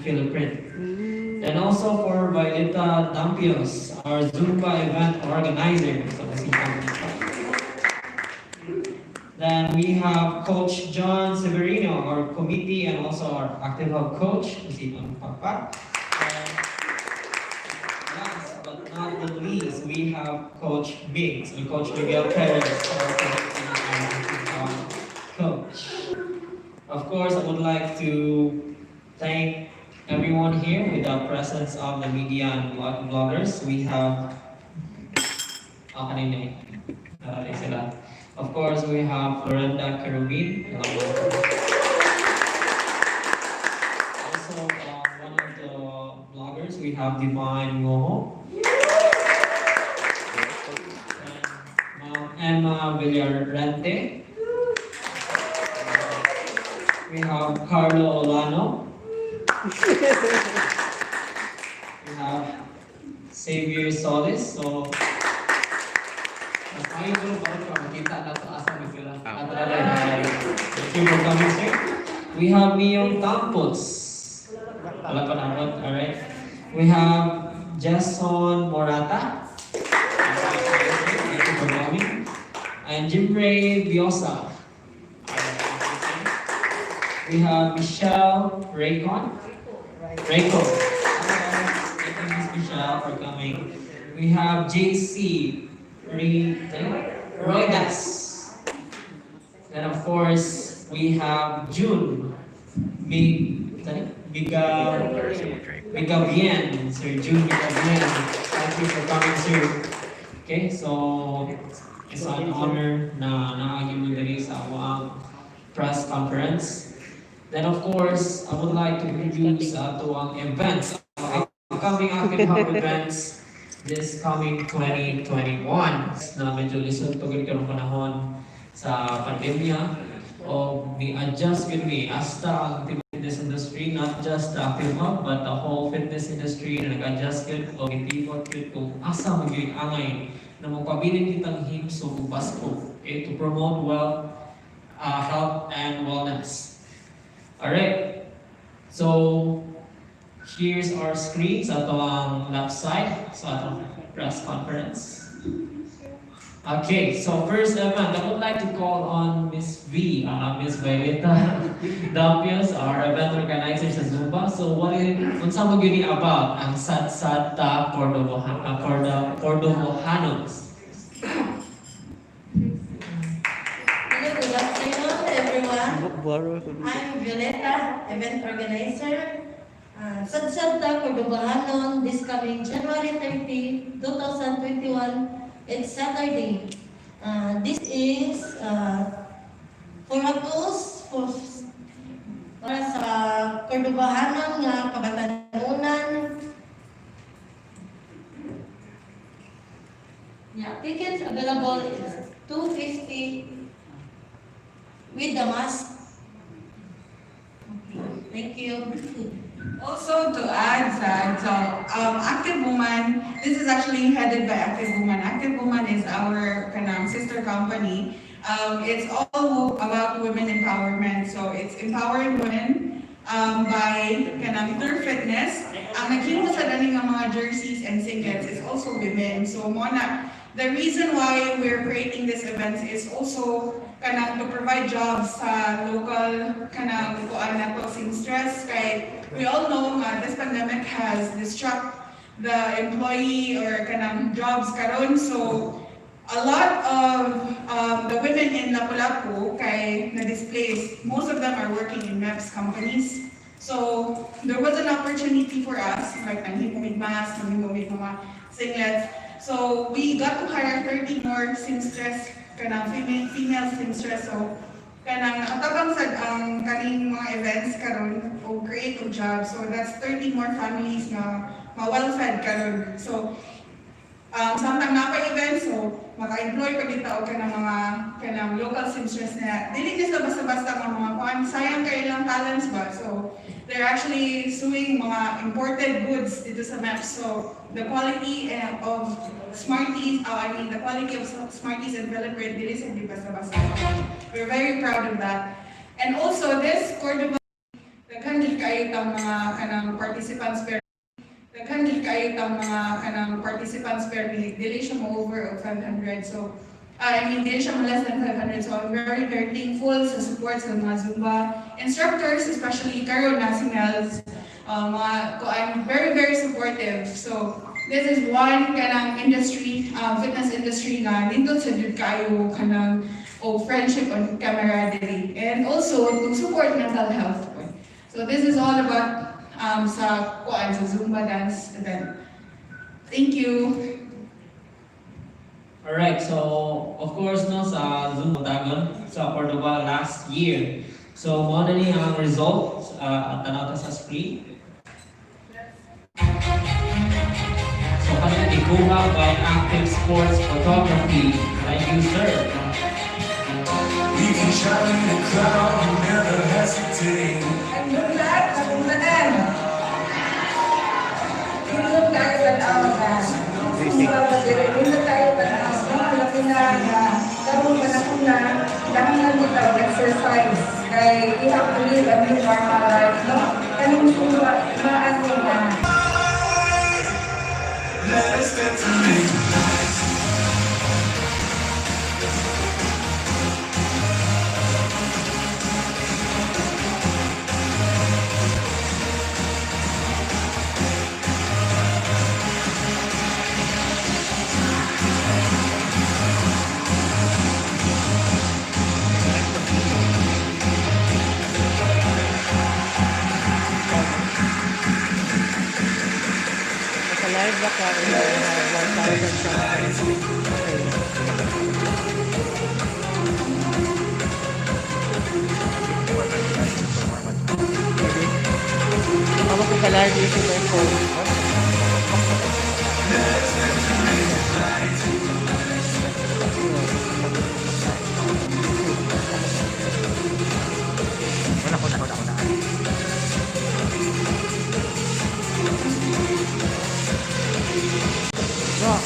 Philippine. And also for Violeta Dampios, our Zumba event organizer. So, masipag. Then we have Coach John Severino, our committee and also our Active Hub coach. Masipag pakpak. And last but not the least, we have Coach Biggs, or Coach Miguel Perez, our committee and Active Hub coach. Of course, I would like to thank everyone here with the presence of the media and bloggers. We have, ah, kanina eh. Narali sila. Of course, we have Florenda Kerubin. Also, one of the bloggers, we have Divine Ngoho. And Ma'am Emma Villarente. We have Carlo Olano. We have Xavier Solis. So, mas maayo bro, bakit ka makita na sa asa ni sila. At alay, thank you for coming, sir. We have Miyong Tampos. Wala pa naman, alright. We have Jason Morata. Thank you for coming. And Jimray Biosa. We have Michelle Raycon. Rayco. Thank you, Miss Michelle, for coming. We have JC Roydas. And of course, we have June Biga Bigavien, Sir June Bigavien. Thank you for coming, sir. Okay, so it's an honor na naagi mo diri sa among press conference. Then, of course, I would like to introduce ato ang events, ang upcoming Active Hub events this coming 2021 na medyo lisod pa gud karong panahon sa pandemya o ni-adjust gud mi hasta ang fitness industry, not just the Active Hub but the whole fitness industry na nag-adjust gud o gipivot gud kung asa man gyud angay na magpabilin kitang himsog ug basko, okay, to promote well health and wellness. Alright. So here's our screen sa ato ang left side sa atong press conference. Okay, so first event, I would like to call on Miss V, Miss Violeta Dampios, our event organizer sa Zumba. So what is, unsa mo gyud ni about ang Sadsad Ta Cordobohanos? Hello, good afternoon, everyone. I'm Violeta, event organizer. Sadsad Ta Cordobahanon this coming January 30, 2021. It's Saturday. This is for a cause for para sa Cordobahanon nga kabatanunan. Yeah, tickets available is 250 with the mask. Thank you. Also to add that, so Active Woman, this is actually headed by Active Woman. Active Woman is our kanang sister company. It's all about women empowerment. So it's empowering women by kanang through fitness. Ang naghimo sa dani nga mga jerseys and singlets is also women. So mo na the reason why we're creating this event is also kanang to provide jobs sa local kanang kuan nato, seamstress, kay we all know nga this pandemic has disrupt the employee or kanang jobs karon. So a lot of the women in Lapu-Lapu kay na-displaced. Most of them are working in MEPS companies. So there was an opportunity for us, like nanghimo mig mask, nanghimo mig mga singlets. So we got to hire 30 more seamstress, kanang female seamstress. So kanang nakatabang sad ang kaning mga events karon o create og jobs. So that's 30 more families na ma-well-fed karon. So samtang naa pa event, so maka-employ pa kita og kanang mga kanang local seamstress na dili na sila basta-basta nga mga kuan, sayang kay ilang talents ba. So they're actually sewing mga imported goods dito sa MEPS. So the quality of Smarties, I mean the quality of Smarties and Philippine dili sa di basta-basta. We're very proud of that. And also this Cordova the Daghan jud kaayo tang mga kanang participants, pero daghan jud kaayo tang mga kanang participants, pero dili siya mo-over og 500. So I mean, dili siya mo less than 500. So I'm very, very thankful sa support sa mga Zumba instructors, especially karon na si Nels. Mga ko, I'm very, very supportive. So this is one kanang industry, fitness industry nga nindot sa jud kaayo kanang o friendship and camaraderie and also to support mental health. So this is all about sa kuan, sa Zumba dance event. Thank you. Alright, so of course, no, sa Zumba Dagon sa Cordova last year. So mao na ni ang result, tanaw ta sa screen. So kanina gikuha by Active Sports Photography. Thank you, sir. We can shine in the crowd and never hesitate. Ang bulat, ang tanan. Nindot kaayo tanaw na. Nindot kaayo tanaw. No, alam ko na nga karong panahon na kinahanglan mo tawag exercise. Kay we have to live a new normal life, no? Kanang sumba, maano na. Let us dance to midnight. Naka-live ba ka? And I have 1,700. Okay. Ready? Ako ko ka-live using my phone. Una, una, una, una. Bro,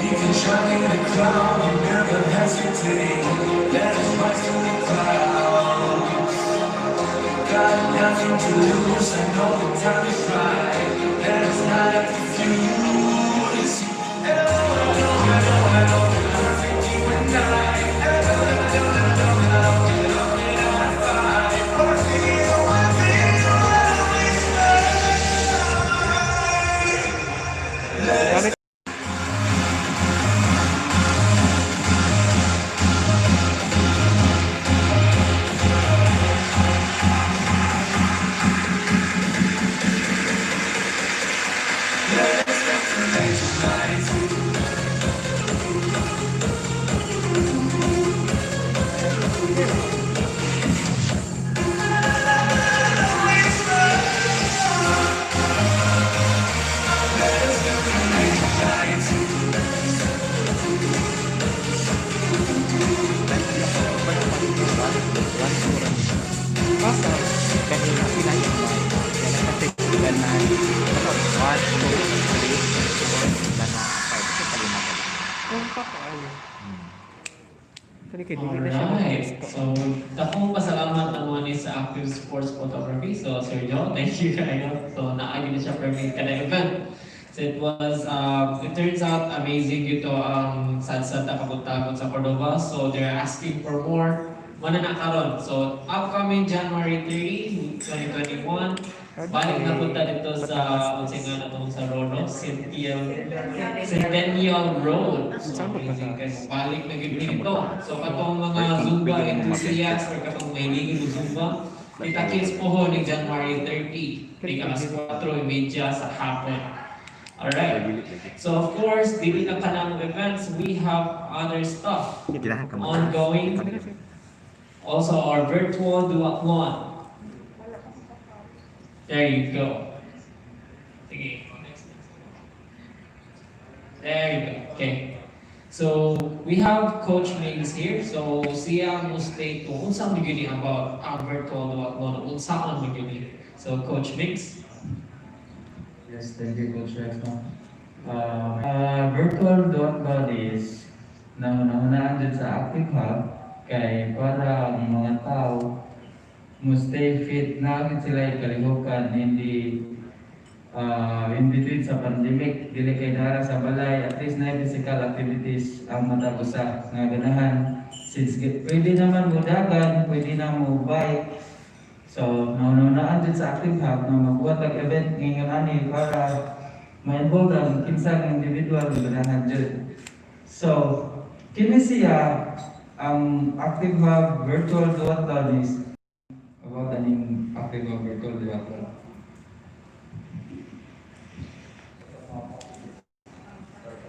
We can shine in the crowd and never hesitate. Let us rise to the clouds. Got nothing to lose, I know the time is right. Let us light up the fuse. And I know, I know, I know, I know, perfect you and I. And I know, I know, I know, I know, I know, I fight. I feel, I feel, I feel. Let us gamit. Let us dance to midnight. Let us dance to midnight. Basta. Kanina, pila yung live. Kaya nagka-festival na. Ito, 1, 2, 3, 4, sila na 5. Kasi palima na lang. Kung pa kaayo. Kani kay dili na siya Alright. mag-gusto. So, dakong pasalamat ang mga ni sa Active Sports Photography. So, Sir Joe, thank you kayo. So, naagi na siya permit ka na event. So, it turns out amazing ito ang Sadsad na Kabuntagon sa Cordova. So, they're asking for more. Mana na karon. So, upcoming January 30, 2021, balik na punta dito sa, unsay nga na tong sa Roro, Centennial Road. So, amazing guys. Balik na gid dito. So, katong mga Zumba enthusiasts or katong mahilig mo Zumba, kita-kits po ho ni January 30, tig alas 4:30 sa hapon. Alright. So, of course, dili na kanang events, we have other stuff Kailangan ka ongoing. Also, our virtual duathlon. There you go. Sige, next, next. There you go. Okay. So, we have Coach Mings here. So, siya mo state kung unsang magyud ni about ang virtual duathlon, unsaon magyud ni. So, Coach Mings. Yes, thank you, Coach Rex. No? Virtual duathlon is nahuna-hunaan jud sa Active Hub kay para ang mga tao mo stay fit na gid sila kalihukan hindi in between sa pandemic, dili kay dara sa balay, at least na physical activities ang matag usa nga ganahan since pwede naman mo dagan, pwede na mo bike. So nahuna-hunaan jud sa Active Hub na magbuhat og event ngayon ani para ma-involve ang kinsang individual nga ganahan jud. So kini siya ang Active Hub Virtual Duathlon is about aning Active Hub Virtual Duathlon.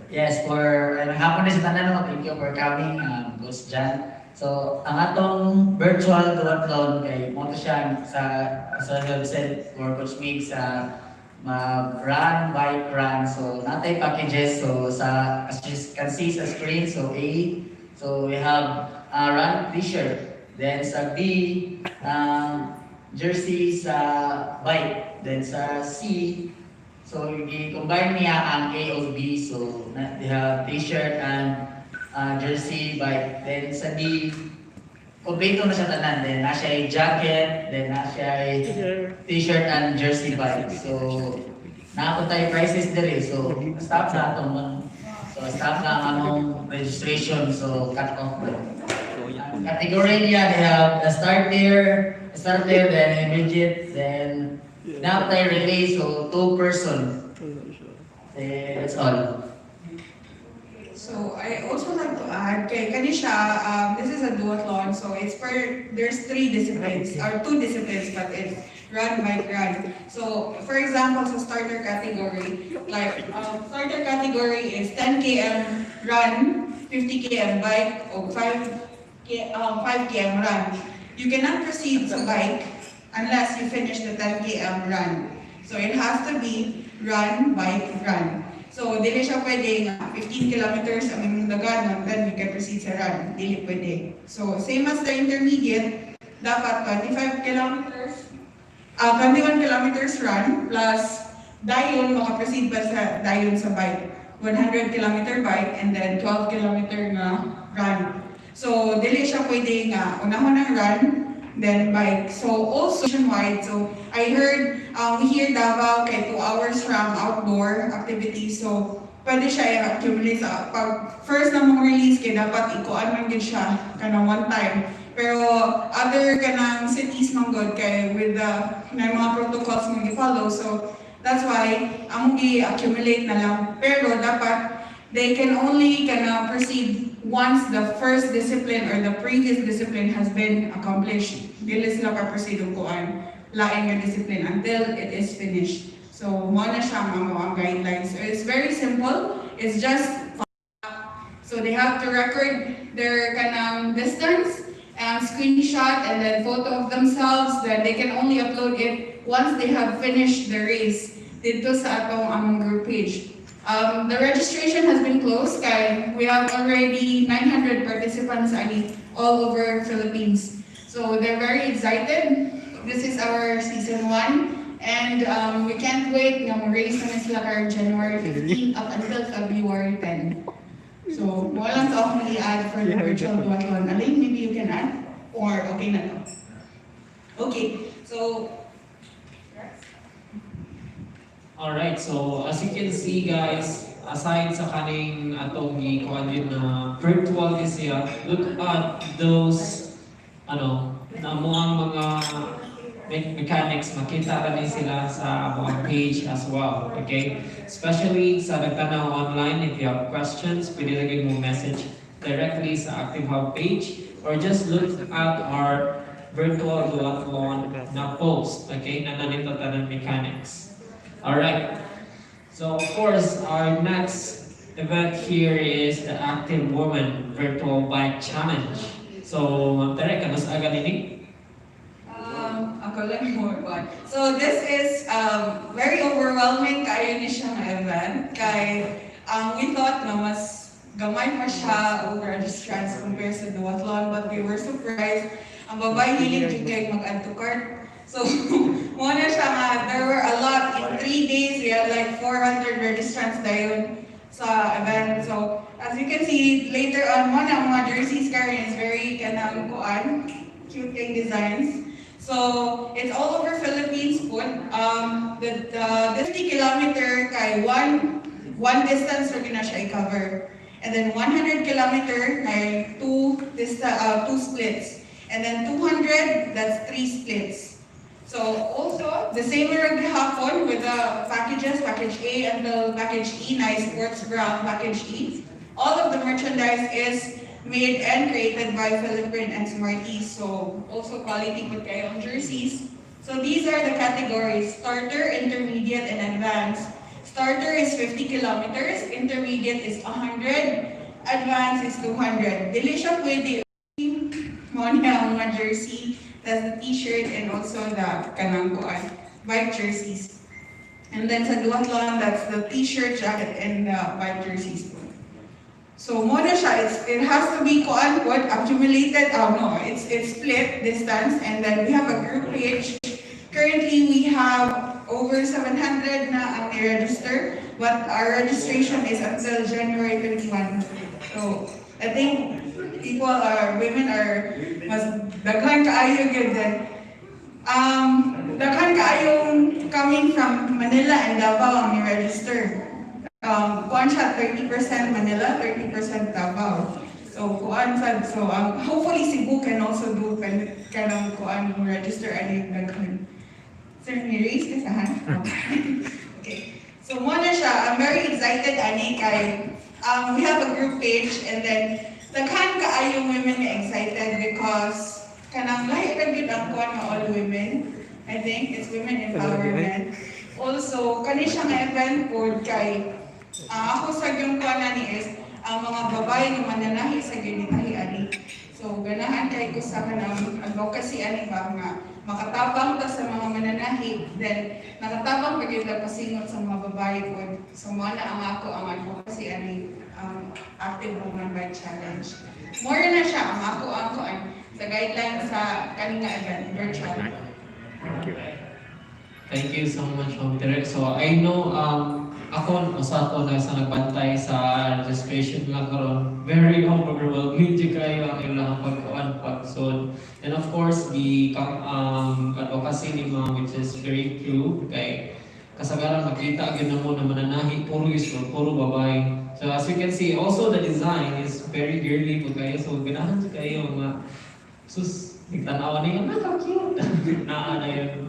Yes, for and hapon din sa tanan, no, thank you for coming, Coach John. So, ang atong virtual duathlon kay mo to siya sa website for Coach Mig sa mag-run, bike run. So, natay packages. So, sa as you can see sa screen, so A, so we have a run t-shirt. Then sa B, jersey sa bike. Then sa C, so i-combine niya ang A o B. So they have t-shirt and jersey, bike. Then sa D, kompleto na siya tanan. Then na siya jacket, then na siya t-shirt and jersey bike. So naa tayo prices diri. So stop na atong so stop na ang among registration. So cut off na. Ang category niya, they have the starter, then immediate, then now tayo relay, so two person. Eh, that's all. So I also like to add, kay kani siya, this is a duathlon, so it's for, there's three disciplines, or two disciplines, but it's run, bike, run. So for example, sa starter category, like starter category is 10 km run, 50 km bike, or 5 km run. You cannot proceed to bike unless you finish the 10 km run. So it has to be run, bike, run. So, dili siya pwede nga 15 kilometers ang imong daganon, then you can proceed sa run. Dili pwede. So, same as the intermediate, dapat 25 kilometers, 21 kilometers run, plus dayon, makaproceed pa sa dayon sa bike. 100 kilometer bike and then 12 kilometer nga run. So, dili siya pwede nga unahon ang run, then bike. So, also nationwide. So, I heard, we hear Davao kay 2 hours from outdoor activities. So, pwede siya i-accumulate sa pag first na mong release kay dapat ikuan man gid siya kanang one time. Pero other kanang cities man gud kay with the na mga protocols mo gi-follow. So, that's why among gi-accumulate na lang. Pero dapat they can only kana proceed once the first discipline or the previous discipline has been accomplished. Dili sila ka proceed og kuan lain nga discipline until it is finished. So, mo na siya ang mga guidelines. So, it's very simple. It's just so they have to record their kanang distance and screenshot and then photo of themselves. Then they can only upload it once they have finished the race dito sa atong among group page. The registration has been closed kay we have already 900 participants ani all over Philippines. So they're very excited. This is our season one and we can't wait nga mo-race na sila karong January 15 up until February 10. So, wala lang to akong i-add for the virtual duathlon. Aline, maybe you can add? Or okay na to? Okay, so, Alright, so as you can see, guys, aside sa kaning atong gikuan yun na virtual is siya, look at those ano, na mo ang mga mechanics, makita rin sila sa among page as well, okay? Especially sa nagtanaw online, if you have questions, pwede lagi mo message directly sa Active Hub page or just look at our virtual duathlon na post, okay? Na nanito tanan mechanics. Alright. So of course, our next event here is the Active Woman Virtual Bike Challenge. So, Ma'am Tere, kanus aga nini? Ako lang more one. So this is very overwhelming kayo ni siya nga event. Kay we thought na mas gamay pa siya og registrants compared sa duathlon, but we were surprised. Ang babae hilig jud kay mag-add to cart. So, mao na siya nga, there were a lot. In 3 days, we had like 400 registrants dayon sa event. So, as you can see, later on, mao na ang mga jerseys karon is very kanang kuan, cute kay designs. So, it's all over Philippines po. The 50 kilometer kay one distance ra na siya i-cover. And then 100 kilometer kay two splits. And then 200, that's three splits. So also, the same ra gihapon with the packages, package A until package E, nice sports bra package E. All of the merchandise is made and created by Philippine and Smarties. So also quality pud kaayo ang jerseys. So these are the categories: starter, intermediate, and advanced. Starter is 50 kilometers, intermediate is 100, advanced is 200. Dili siya pwede mao niya ang mga jersey, that's the t-shirt and also the kanang kuan, bike jerseys. And then sa duathlon, that's the t-shirt, jacket, and the bike jerseys po. So mao na siya, it has to be kuan pod, accumulated, oh no, it's split distance, and then we have a group page. Currently, we have over 700 na ang ni-register, but our registration is until January 21. So, I think people are, women are, mas daghan kaayo gyud then. Daghan kaayong coming from Manila and Davao ang ni-register. Kuan siya 30% Manila, 30% Davao. So kuan sad, so hopefully Cebu can also do kanang kuan mo register ani daghan. Sir, ni raise ka sa hand? Okay. So mao na siya, I'm very excited ani kay we have a group page and then daghan kaayong women nga excited because kanang lahi ra gyud ang kuan nga all women. I think it's women empowerment. Also, kani siya nga event pod kay ako sa yung kuan ani is ang mga babae nga mananahi sa ginitahi ani. So ganahan kay ko sa kanang advocacy ani ba nga makatabang ta sa mga mananahi, then nakatabang pa gyud ta pasingot sa mga babae pod. So mao na ang ako ang advocacy ani Active Woman Bike Challenge. More na siya ang ako ang kuan sa guidelines sa kaning nga event virtual. Thank you. Thank you so much, Ma'am Tere. So, I know, ako, usa ko na sa nagbantay sa registration lang karon. Very overwhelming jud kayo ang ilang pagkuan pagsod. And of course, the advocacy ni Ma'am, which is very true, kay kasagaran makita gyud namo na mananahi puro usual, puro babae. So as you can see, also the design is very girly po kayo. So ganahan jud kayo mga sus, nagtanawa niya, naka-cute. Naa na yun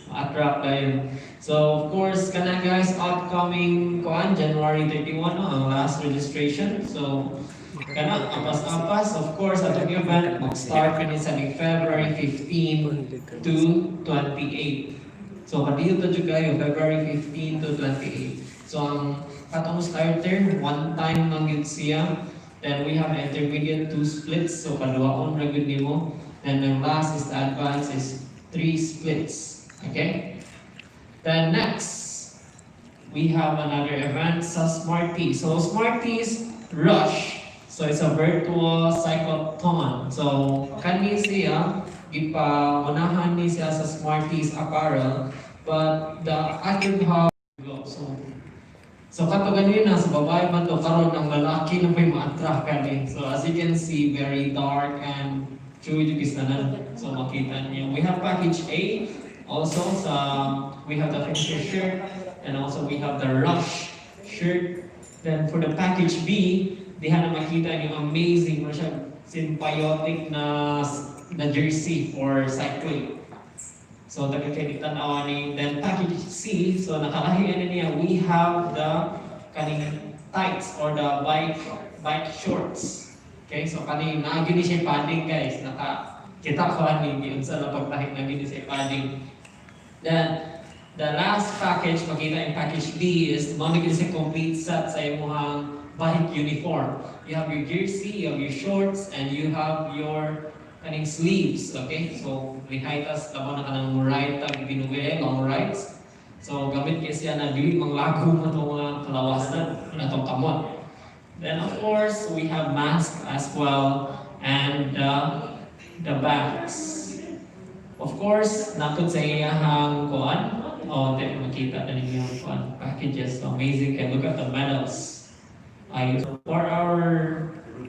attract kayo. So of course, kana guys, upcoming kuan January 31, no, ang last registration. So kana apas-apas, of course, atong event mag-start kini sa ning February 15 to 28. So kadiyot jud kayo February 15 to 28. So ang katong starter, one time lang yun siya. Then we have intermediate, two splits, so kaduhaon ra gyud nimo. Then the last is the advanced is three splits. Okay? Then next, we have another event sa Smarties. So Smarties Rush. So it's a virtual cyclothon. So kani siya gipangunahan ni siya sa Smarties Apparel, but the Active Hub. So kato ganina sa babae man to, karon ang lalaki na may ma-attract kani. So as you can see, very dark and true yung tanan. So makita niyo. We have package A also sa we have the finisher shirt and also we have the Rush shirt. Then for the package B, diha na makita yung amazing mo siya symbiotic na jersey for cycling. So daghan kay tanawa ni. Then package C, so nakalahi na niya, we have the kaning tights or the bike shorts. Okay, so kaning naa gyud ni siya padding, guys. Naka kita ko ani giunsa na pagtahi na gyud ni siya padding. Then the last package makita in package D is mao na gyud siya complete set sa imong bike uniform. You have your jersey, you have your shorts, and you have your kaning sleeves, okay? So, lihay tas labaw na kanang ride tag binuwi, long rides. So, gamit kay siya na dili manglagom na itong mga kalawasan, na itong kamot. Then, of course, we have mask as well and the bags. Of course, naa pod sa iyahang kuan. Oh, di, makita na ninyo ang kuan packages. So amazing. And look at the medals. Ay, so for our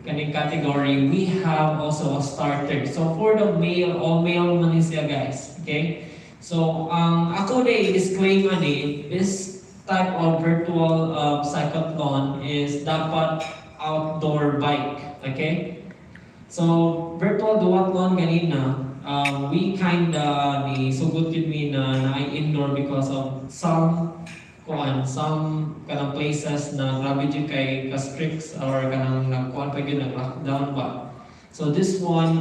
kaning category, we have also a starter. So for the male, all male man ni siya, guys. Okay? So, ang ako na disclaimer ni, this type of virtual cyclothon is dapat outdoor bike. Okay? So, virtual duathlon ganina, we kinda ni sugot yun mi na naay indoor because of some kuan, some kanang places na grabe jud kay ka-strict or kanang nagkuan pa gyud, nag-lockdown ba. So this one,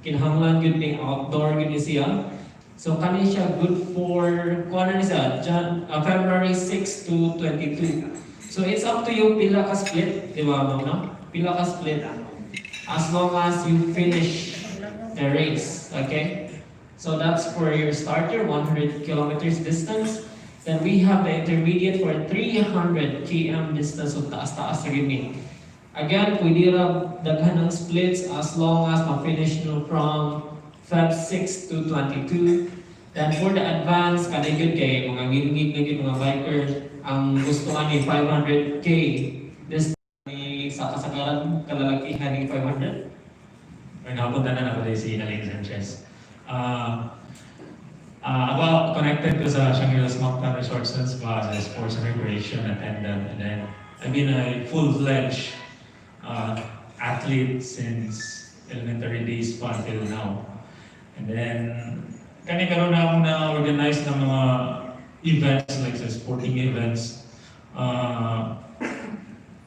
kinahanglan gyud ni outdoor gyud ni siya. So kani siya good for kuan na ni siya, February 6 to 22. So it's up to you pila ka split, di ba, ma'am, no? Pila ka split as long as you finish the race, okay? So that's for your starter, 100 kilometers distance. Then we have the intermediate for 300 km distance, so taas-taas na gyud ni. Again, pwede ra daghan ng splits as long as ma-finish no from Feb 6 to 22. Then for the advance, kanay gyud kay mga ngid na gyud mga biker ang gusto ani 500K. This ni sa kasagaran kalalakihan ni 500. May nakapunta na ako si Aline Sanchez. Ako, connected ko sa Shangri-La's Mactan Resort and Spa as a sports and recreation attendant. And then, I've been a full-fledged athlete since elementary days pa until now. And then, kani karon na akong na-organize ng mga events like sa sporting events.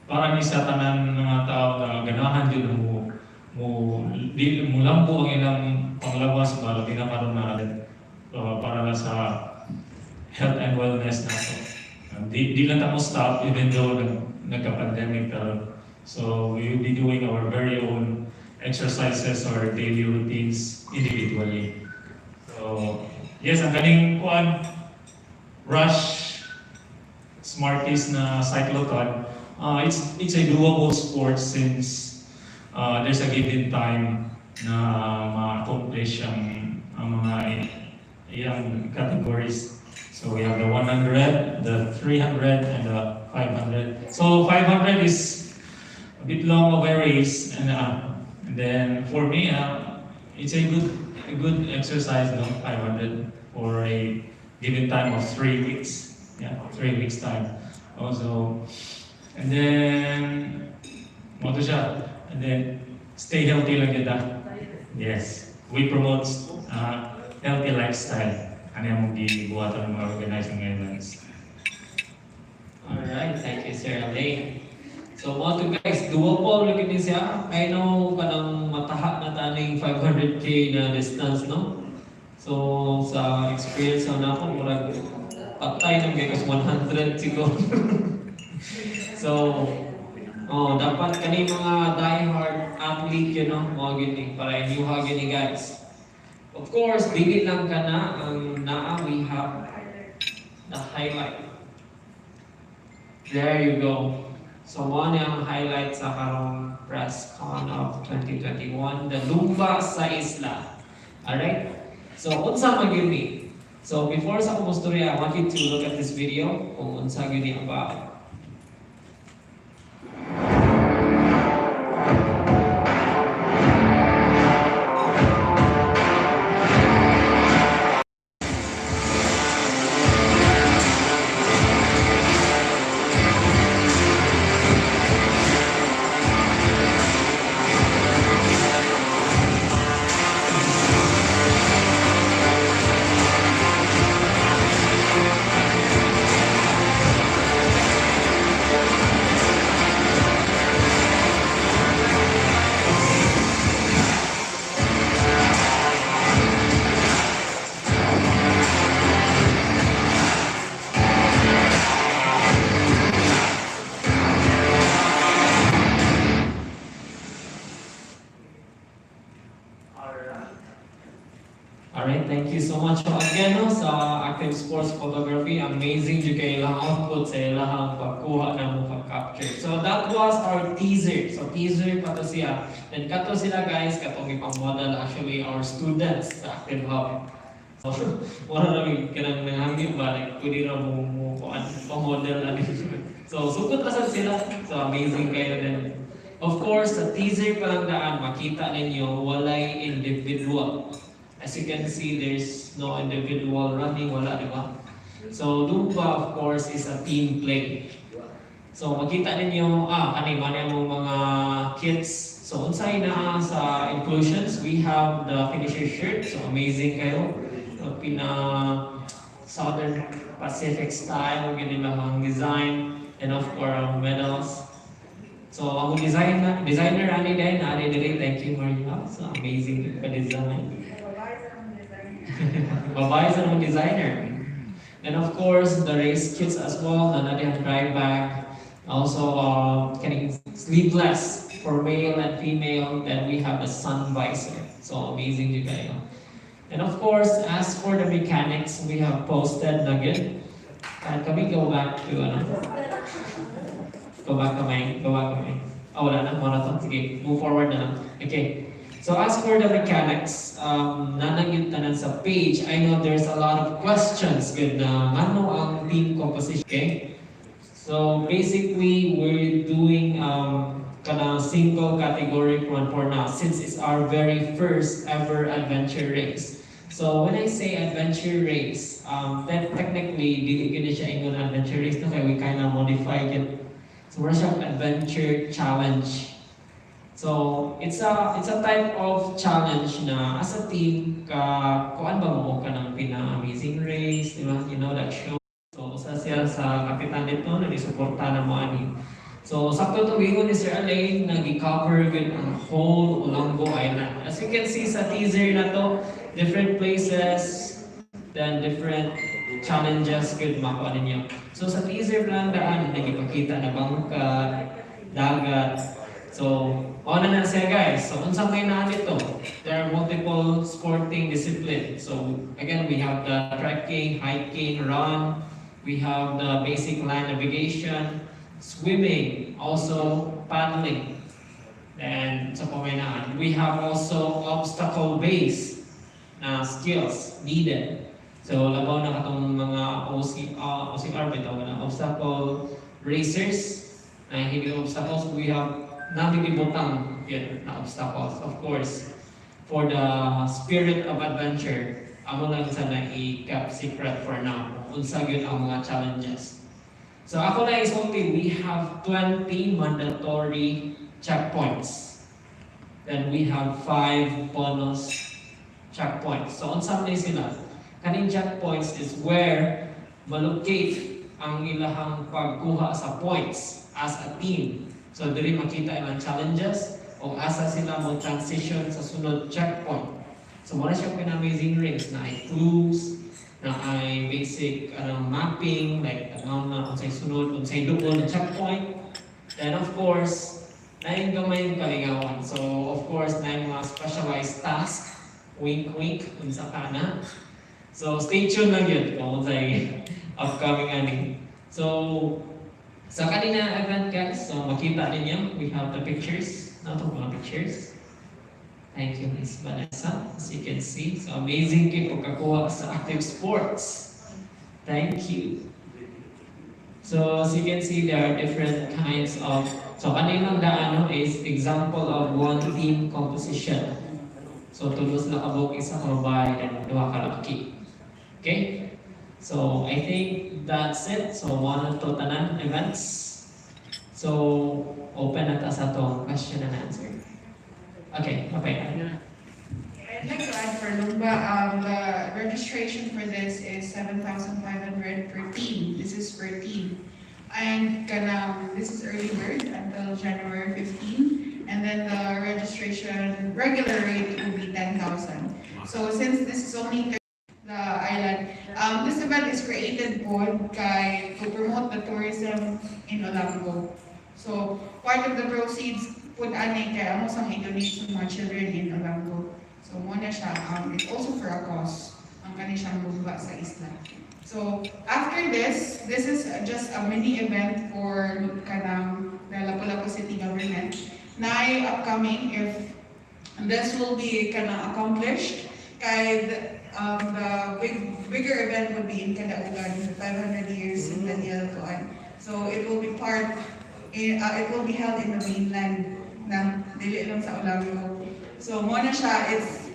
Para ni sa tanan mga tao na ganahan jud mo di mo lambo ang ilang panglawas ba, labi na karon na para lang sa health and wellness nato. Di lang ta mo stop even though nagka-pandemic karon. So we will be doing our very own exercises or daily routines individually. So yes, ang kaning kuan Rush Smarties na cyclothon, it's a doable sport since there's a given time na ma-accomplish ang mga iyang categories. So we have the 100, the 300, and the 500. So 500 is a bit long of a race, and then for me, it's a good exercise, no? 500 for a given time of 3 weeks. Yeah, 3 weeks time. Also, and then, mao to siya. And then, stay healthy lang kita. Yes, we promote healthy lifestyle. Ano yung gibuhatan ng mga organizing events. Alright, thank you, Sir Elaine. So, mao to, guys, doable lagi ni siya. I know kanang mataha na taning 500K na distance, no? So, sa experience na ako, murag patay nang because 100 siguro. So, oh, dapat kani mga die-hard athlete, mga gini, para inyuha gini, guys. Of course, dili lang kana ang naa, we have the highlight. There you go. So, mao ni ang highlight sa karong press con of 2021, the Lumba sa Isla. Alright? So, unsa man gyud ni? So, before sa akong istorya, I want you to look at this video kung unsa gyud ni about. Alright, thank you so much. So again, no, sa Active Sports Photography, amazing jud kay ilang output sa ilang pagkuha na mo pag-capture. So that was our teaser. So teaser pa to siya. Then kato sila guys, katong ipang-model actually our students sa Active Hub. So, wala na may kanang nanghangyo ba, like pwede ra mo kuan pa-model ani. So sugod ra sad sila. So amazing kayo din. Of course, sa teaser pa lang daan, makita ninyo walay individual. As you can see, there's no individual running, wala, di ba? So, Lumba, of course, is a team play. So, makita ninyo, ani, man mo mga kits. So, unsay na sa inclusions, we have the finisher shirt. So, amazing kayo. So, pina Southern Pacific style, ganun lang ang design. And of course, ang medals. So, ang designer ani din, ani diri, thank you Maria. So, amazing pa design. Babae sa mga designer. And of course, the race kits as well, na natin dry bag. Also, kaning sleeveless for male and female. Then we have the sun visor. So amazing jud kayo. And of course, as for the mechanics, we have posted na gud. And can we go back to ano? Go back kamay, go back kamay. Oh, wala na, muna to. Sige, move forward na lang. Okay. So as for the mechanics, naa na gyud tanan sa page, I know there's a lot of questions gud na ngano ang team composition. Okay? So basically, we're doing kanang single category one for now since it's our very first ever adventure race. So when I say adventure race, then technically, dili gyud siya ingon adventure race no kay we kind of modify it. So we're siya adventure challenge. So it's a type of challenge na as a team ka kuan ba mo ka ng pina Amazing Race, di ba? You know that show. So usa siya sa kapitan dito na gisuporta na mo ani. So sakto to giingon ni Sir Alain na gi-cover gud ang whole Olango Island. As you can see sa teaser na to, different places, then different challenges gud makuha ninyo. So sa teaser lang daan nagipakita na bangka, dagat. So, mao na na siya guys. So, unsa may naa dito? There are multiple sporting disciplines. So, again, we have the trekking, hiking, run. We have the basic land navigation, swimming, also paddling. And sa pamaynaan, we have also obstacle based na skills needed. So, labaw na katong mga OCR bitaw na obstacle racers na hindi obstacles. We have nabibutang yun na obstacles. Of course, for the spirit of adventure, amo lang sana i-kept secret for now. Unsa gyud ang mga challenges. So ako na isulti, we have 20 mandatory checkpoints. Then we have 5 bonus checkpoints. So unsa man sila? Kaning checkpoints is where malocate ang ilahang pagkuha sa points as a team. So diri makita ilang challenges o asa sila mo transition sa sunod checkpoint. So mao na siya pina-Amazing Race na ay clues, na ay basic anong mapping, like ano na unsay sunod, unsay duol na checkpoint. Then of course, naay gamay kalingawan. So of course, naay mga specialized task, wink wink, unsa ka na. So stay tuned lang yun kung unsay upcoming ani. So sa kanina event guys, so makita ninyo, we have the pictures. Not mga pictures. Thank you, Miss Vanessa. As you can see, so amazing kay pagkakuha sa Active Sports. Thank you. So as you can see, there are different kinds of, so kaninang daano is example of one team composition. So tulo sila kabuok, isa ka babae and duha ka lalaki. Okay? So I think that's it. So one of to tanan events. So open na ta sa atong question and answer. Okay. I'd like to add for Lumba, the registration for this is 7,500 per team. This is per team. And kanang, this is early bird until January 15. And then the registration regular rate will be 10,000. So since this is only the island, this event is created po kay to promote the tourism in Olango. So part of the proceeds pud ani kay amo sang i-donate sa mga children in Olango. So mao na siya, it's also for a cause ang kani siyang Lumba sa Isla. So after this, this is just a mini event for kanang the Lapu-Lapu City government. Naay upcoming, if this will be kanang accomplished, kay the bigger event would be in Cadaugan, the 500 years centennial kuan. So it will be held in the mainland na dili lang sa Olango. So mao na siya, it's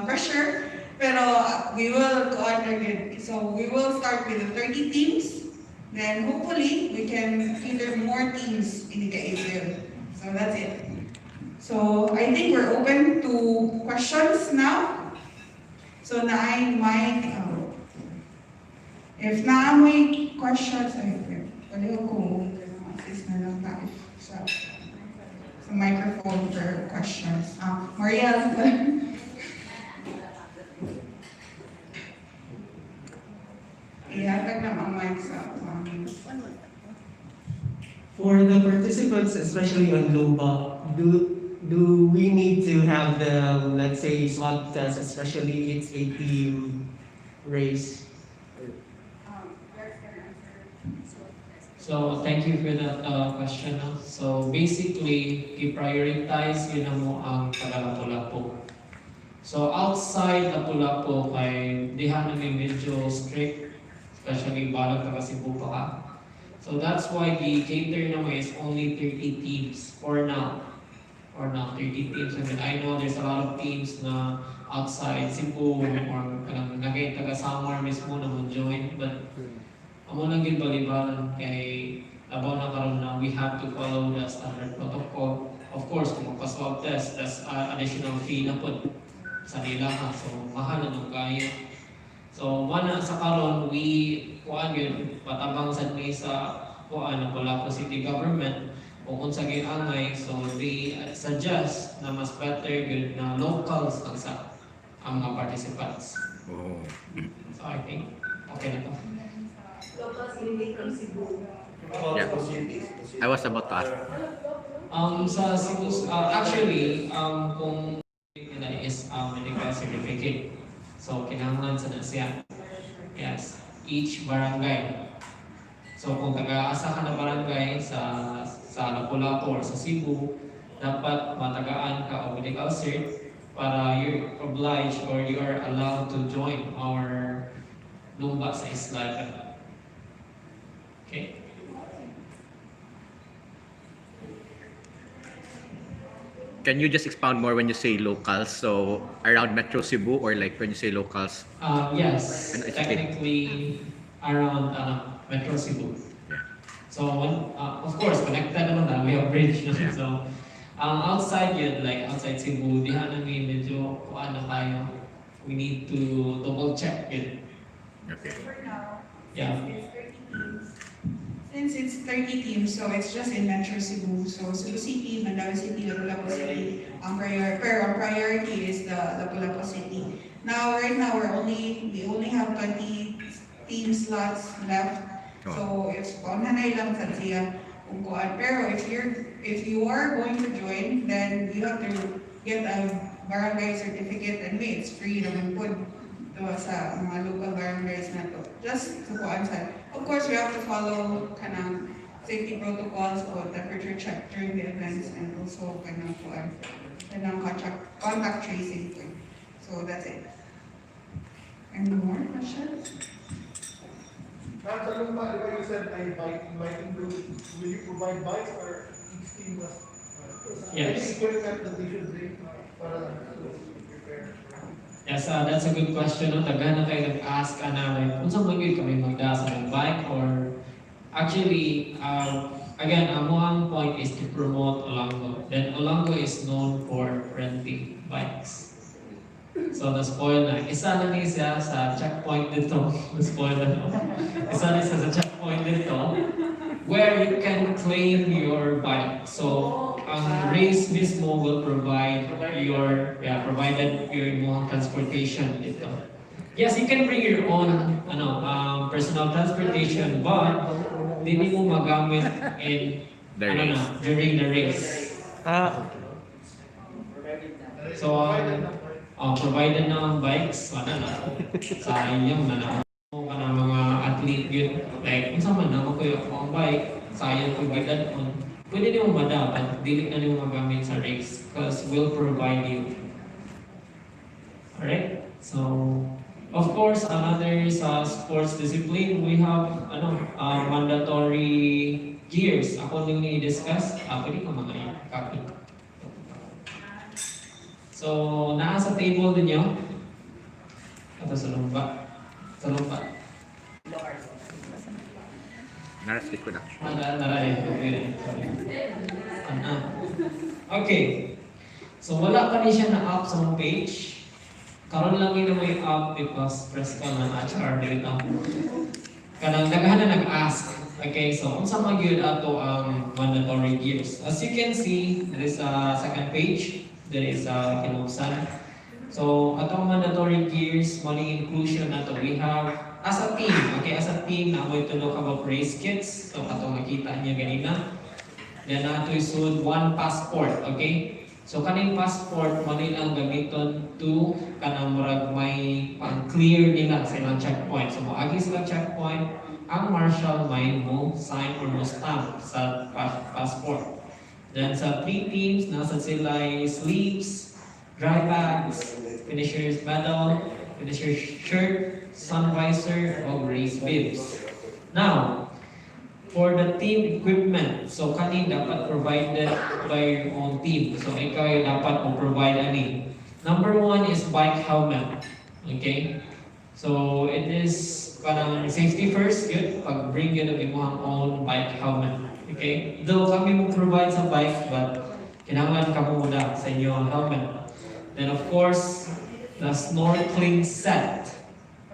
pressure, pero we will kuan na gyud. So we will start with the 30 teams, then hopefully we can cater more teams in the April. So that's it. So I think we're open to questions now. So naay mic. If naa moy questions, ay, wait, palihog ko, assist na lang ta if sa microphone for questions. Ah, Mariel. Ihatag na ang mic sa. For the participants, especially on Lumba, do we need to have the, let's say, swab test, especially it's a team race? So thank you for that question, no? So basically, i-prioritize gyud namo ang taga Lapu-Lapu. So outside Lapu-Lapu kay diha na may medyo strict, especially balag taga Cebu pa ka. So that's why the cater namo is only 30 teams for now. For now, 30 teams. I mean, I know there's a lot of teams na outside Cebu or kanang nagay taga Samar mismo na mo join, but amo lang gyud balibaran kay labaw na karon na we have to follow the standard protocol. Of course, kung magpa-swab test, that's additional fee na pud sa nila ha. So mahal na nung kaayo. So mana sa karon we kuan gyud patabang sad mi sa kuan na Lapu City government kung unsa gyud angay, so they suggest na mas better gyud na locals ang sa ang mga participants. Oh. So I think okay na to. Locals hindi from Cebu. Yeah. I was about to ask. Sa Cebu, actually, kung nila is medical certificate. So, kinahanglan sa na siya. Yes, each barangay. So, kung taga-asa ka na barangay sa Lapu-Lapu or sa Cebu, dapat matagaan ka og medical cert para you're obliged or you are allowed to join our Lumba sa Isla event. Okay? Can you just expound more when you say locals? So around Metro Cebu, or like when you say locals? Yes, Ano, it's okay. technically around Metro Cebu. So when, of course, connected naman na, we have bridge, no? So outside yun, like outside Cebu, diha na may medyo kuan na kayo. We need to double check yun. Okay. For now, it's 30 teams. Since it's 30 teams, so it's just in Metro Cebu. So Cebu City, Mandaue City, Lapu-Lapu City. Pero ang priority is the Lapu-Lapu City. Now, right now, we only have 20 team slots left. So if paunhanay lang sa siya kung kuan. Pero if you are going to join, then you have to get a barangay certificate, and may it's free naman pud to sa mga local barangays na to. Just to kuan sa. Of course, we have to follow kanang safety protocols or temperature check during the events, and also kanang kuan kanang contact tracing po. So that's it. Any more questions? Ma'am, sa Lumba, di ba you said ay bike, biking group, will you provide bikes or each team must? Yes. Any equipment that they should bring para lang to prepare? Yes, that's a good question. No? Daghan na kayo nag-ask ana like unsa man gyud kami magda sa mong bike or actually again, amo ang point is to promote Olango. Then Olango is known for renting bikes. So na-spoil na. Isa na ni siya sa checkpoint dito. Na-spoil na, no? Isa na siya sa checkpoint dito where you can claim your bike. So ang race mismo will provide your, yeah, provided your imong transportation dito. Yes, you can bring your own ano personal transportation, but dili mo magamit in The ano race. na, during the race. Ah, okay. So Provided na ang bikes, wala na. Sayang na na. Kanang mga athlete yun. Like, unsa man na ako ako ang bike, sayang ko gidad-on. Pwede nimo mada, but dili na nimo magamit sa race because we'll provide you. Alright? So, of course, another sa sports discipline, we have ano, mandatory gears. Ako ning i-discuss. Ah, pwede ka mga copy. So, naa sa table din yun. Ito sa lumba. Sa lumba. Naras production. Ah, nara eh. Okay, sorry. Ah. Okay. So, wala pa ni siya na up sa home page. Karon lang yun na may up because press ko na HR dito. Kanang daghan na nag-ask. Okay, so unsa man gyud ato ang mandatory gears? As you can see, there is a second page. There is a kinuksan. So, atong mandatory gears, money inclusion nato. We have as a team, okay, as a team, naa moy tulo ka ba race kits. So, atong nakita niya ganina. Then nato isud one passport, okay? So kaning passport mo nilang gamiton to kanang murag may pang-clear nila sa ilang checkpoint. So moagi sila checkpoint, ang marshal may mo sign or mo stamp sa passport. Then sa three teams, nasa sila ay sleeves, dry bags, finisher's medal, finisher's shirt, sun visor, o race bibs. Now, for the team equipment, so kani dapat provided by your own team. So ikaw yung dapat mo provide ani. Number one is bike helmet. Okay? So it is parang safety first, good. Pag bring yun ang imong own bike helmet. Okay? Though kami mo provide sa bike, but kailangan ka muna sa inyong helmet. Then of course, the snorkeling set.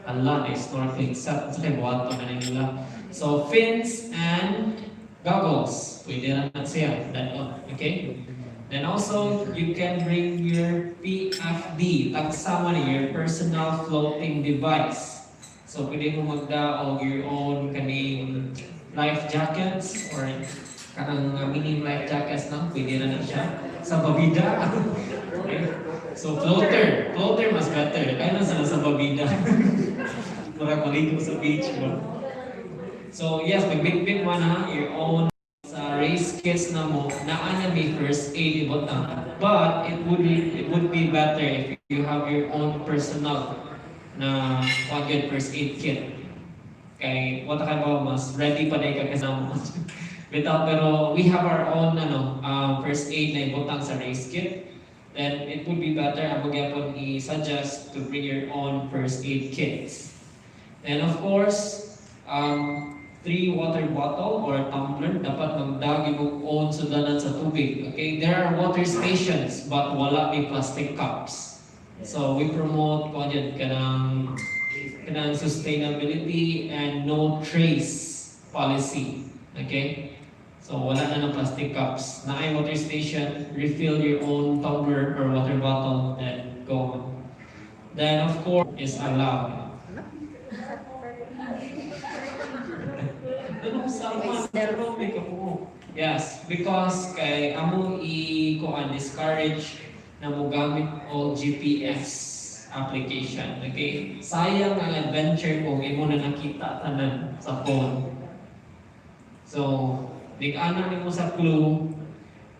Ala, na snorkeling set. Sa kay buhaton na nila. So, fins and goggles. Pwede na na siya. That one. Okay? Then also, you can bring your PFD. Tagsama ni your personal floating device. So, pwede mo magda og your own kaning life jackets or kanang mini life jackets lang. Pwede na na siya. Sa babida. Okay? So, floater. Floater mas better. Kaya na sa babida. Murag maligo sa beach ba? So yes, magbitbit mo na your own sa race kits na mo, naa na may first aid ibutang. But it would be better if you have your own personal na one good first aid kit. Kay wala ka ba mas ready pa na ka kasama mo. Bitaw, pero we have our own ano first aid na ibutang sa race kit. Then it would be better amo gyapon i-suggest to bring your own first aid kits. And of course, three water bottle or tumbler, dapat magdagi mo own sudanan sa tubig. Okay, there are water stations but wala may plastic cups. So we promote kuan yun, kanang sustainability and no trace policy. Okay? So wala na ng plastic cups. Naay water station, refill your own tumbler or water bottle, then go on. Then of course is allowed. Ano sa Yes, because kay amo i kuan discourage na mogamit og GPS application. Okay? Sayang ang adventure kung imo na nakita tanan sa phone. So, nig-ana nimo sa clue,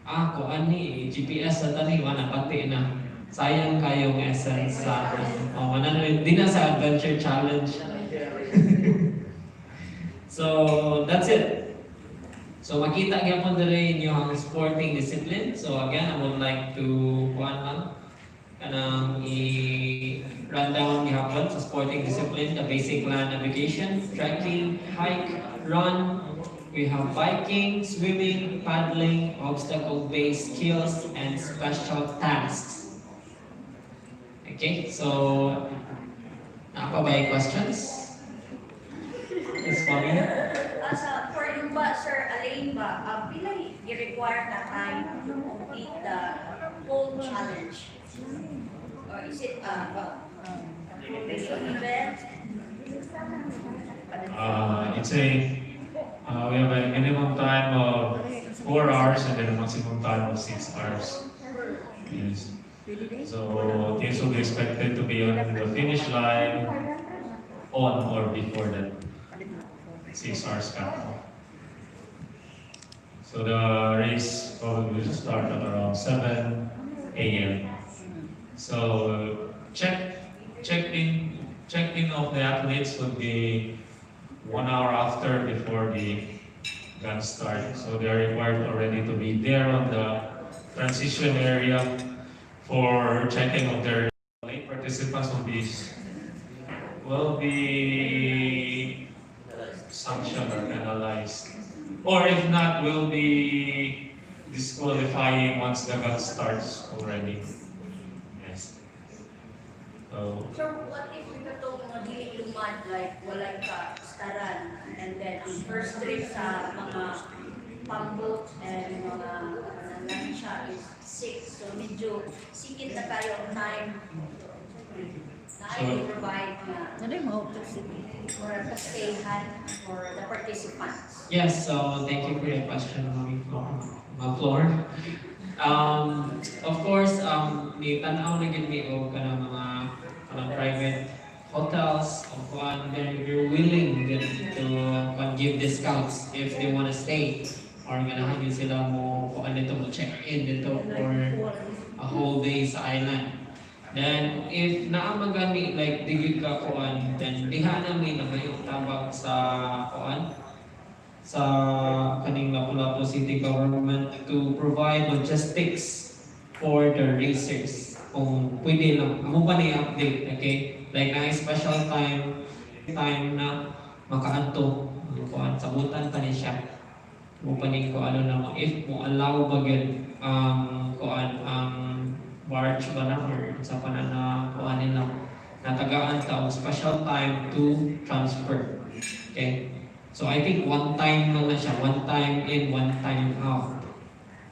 ah, kuan ni GPS sa tani wala pati na. Sayang kayong essence sa, oh, wala na di na sa adventure challenge. So, that's it. So makita gyapon diri inyo ang sporting discipline. So again, I would like to kuan lang kanang i rundown gihapon sa sporting discipline, the basic land navigation, trekking, hike, run. We have biking, swimming, paddling, obstacle-based skills, and special tasks. Okay, so naa pa ba questions? Yes, Mommy? As for yung ba, Sir Alain ba, pila i-require na time to complete the whole challenge? Or is it competition event? It's a we have a minimum time of 4 hours and then a maximum time of 6 hours. Yes. So teams will be expected to be on the finish line on or before that 6 hours cutoff. So the race probably will start at around 7 a.m. So check in of the athletes would be 1 hour after before the gun start. So they are required already to be there on the transition area for checking of their late participants will be sanctioned or penalized. Or if not, will be disqualifying once the gun starts already. Yes. So So what if we katong mga dili lumad, like walay ka staran, and then ang first trip sa mga pumboat and mga lansya is 6, so medyo sikit na tayo ang time na I provide na or stayhan for the participants. Yes, so thank you for your question, Mami Flor. Ma Flor. Of course, ni tan-aw na gyud mi og kanang mga kanang private hotels o kuan, they're willing gyud to kuan, give discounts if they wanna stay or ganahan gyud sila mo kuan dito, mo check in dito for a whole day sa island. Then if naa man gani like di gyud ka kuan, then diha na mi nangayong tabang sa kuan sa kaning Lapu-Lapu City Government to provide logistics for the racers. Kung pwede lang, amo pa ni update, okay? Like na special time na makaadto ang kuan, sabutan pa ni siya. Mo pa ni ko ano na mo if mo allow ba gyud ang kuan, ang barge ba na or sa pa na na kuan nila natagaan ta og special time to transfer. Okay? So I think one time lang na siya, one time in, one time out.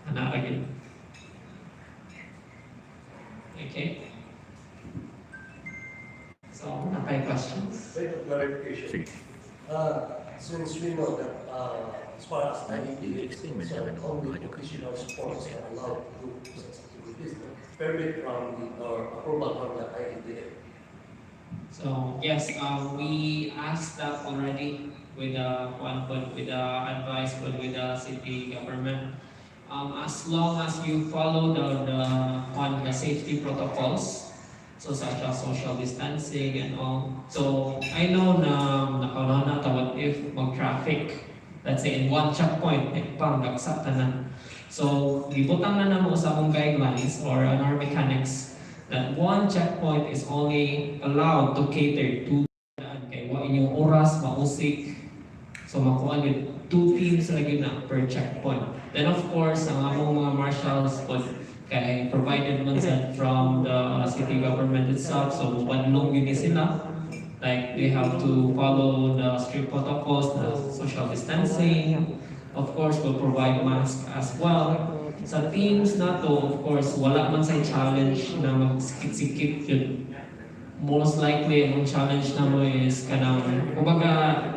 Ana ra gyud. Okay? So, naa pa'y questions? Wait, a clarification. Since we know that, as far as I is concerned, only professional sports are allowed to do such activities, no? Permit from the, or approval from the IATF. So yes, we asked that already with the one, but with the advice, but with the city government. As long as you follow the on the safety protocols, so such as social distancing and all. So I know na nakauna na ta, what if mag-traffic, let's say in one checkpoint, eh, pang dagsa tanan. So gibutang na namo sa among guidelines or on our mechanics that one checkpoint is only allowed to cater to kay wa inyong oras mausik, so makuha yun two teams lagi na per checkpoint. Then of course, ang among mga marshals pod kay provided man sad from the city government itself, so mupadlong yun ni sila, like they have to follow the strict protocols, the social distancing. Of course, we'll provide mask as well. Sa teams na to, of course, wala man sa challenge na magsikit-sikit yun. Most likely, ang challenge na mo is kanang, kumbaga,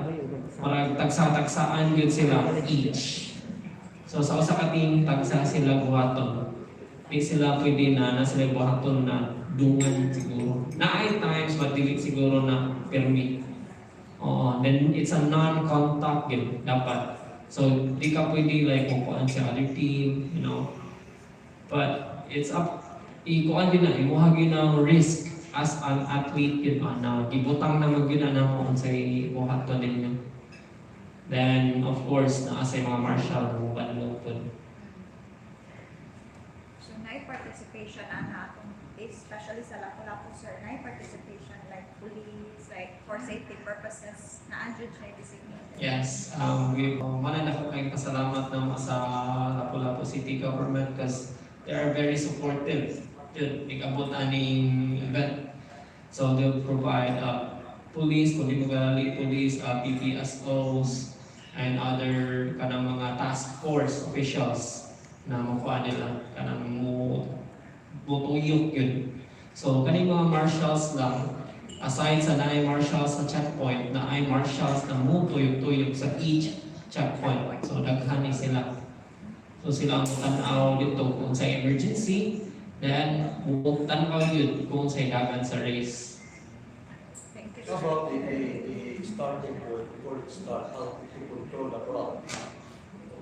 marag tagsa-tagsaan yun sila each. So sa usa ka team, tagsa sila buhaton. Di sila pwede na na sila buhaton na dungan siguro. Naay times, but dili siguro na permit. Oo, then it's a non-contact yun, dapat. So, di ka pwede like kukuan sa other team. But it's up, ikuan din na, imuha gyud ang risk as an athlete yun ba, na gibutang na magyud na namo unsay buhaton ninyo. Then, of course, naa sa mga marshal mo banlog pod. So, naay participation ana atong, especially sa Lapu-Lapu, sir, naay participation like police, like for safety purposes, naa jud siya designated? Yes, we mana na ko kayong pasalamat na sa Lapu-Lapu City Government because they are very supportive. Yun, ikabot aning event. So they'll provide police, kung di mo gali, police, PPSOs, and other kanang mga task force officials na makuha nila kanang mo mutuyok yun. So kaning mga marshals lang, aside sa naay marshals sa checkpoint, naay marshals na mutuyok-tuyok sa each checkpoint. So daghan ni sila. So sila ang tanaw dito kung sa emergency, Then, tan-aw gyud kung sa dagan sa race. Thank you, How sir. about the starting point, before it start, how to control the crowd?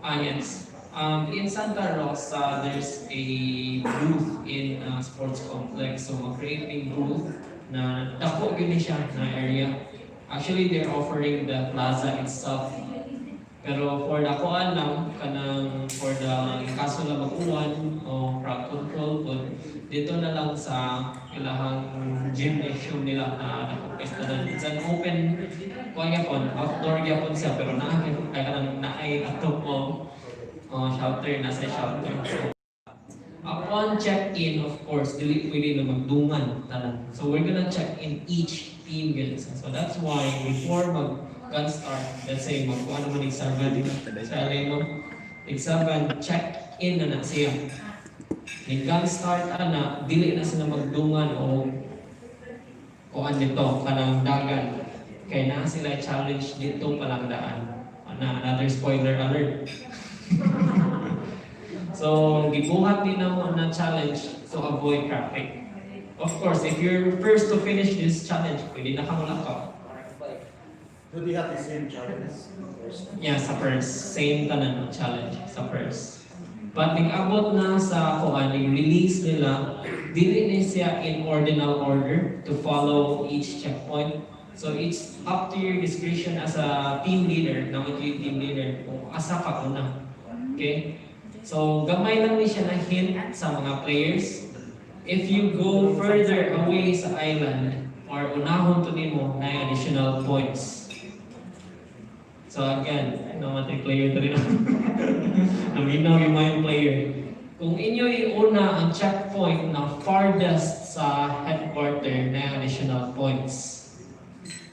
Ah, yes. In Santa Rosa, there's a booth in sports complex. So, ma-create booth na dako gyud ni siya na area. Actually, they're offering the plaza itself. Pero for the kuan lang, kanang for the in kaso lang mag-uwan o crowd control, pud, dito na lang sa ilahang gymnasium nila na dako kay tanan. It's an open kuan gyapon, outdoor gyapon siya, pero naa kay kanang naay atop mo shelter, nasa shelter. So, upon check-in, of course, dili pwede na magdungan tanan. So we're gonna check in each team gyud. So that's why before mag gun start, let's say magkuha naman yung 7, sa no? Yung 7, check in na na siya. Yung gun start ana, dili na sila magdungan o kuan nito kanang dagan. Kay na sila challenge dito pa lang daan. Ana, another spoiler alert. So, gibuhat din namo na challenge to avoid traffic. Of course, if you're first to finish this challenge, pwede na ka mulakaw. Do they have the same challenge first? Yeah, sa first. Same tanan ng challenge sa first. But nag-abot na sa kuan, release nila, dili ni siya in ordinal order to follow each checkpoint. So it's up to your discretion as a team leader, naman yung team leader, kung asa ka una. Okay? So gamay lang ni siya na hint sa mga players. If you go further away sa island or unahon to nimo na additional points. So again, namatay player to rin. Naminaw yung mga player. Kung inyo iuna ang checkpoint na farthest sa headquarter na additional points.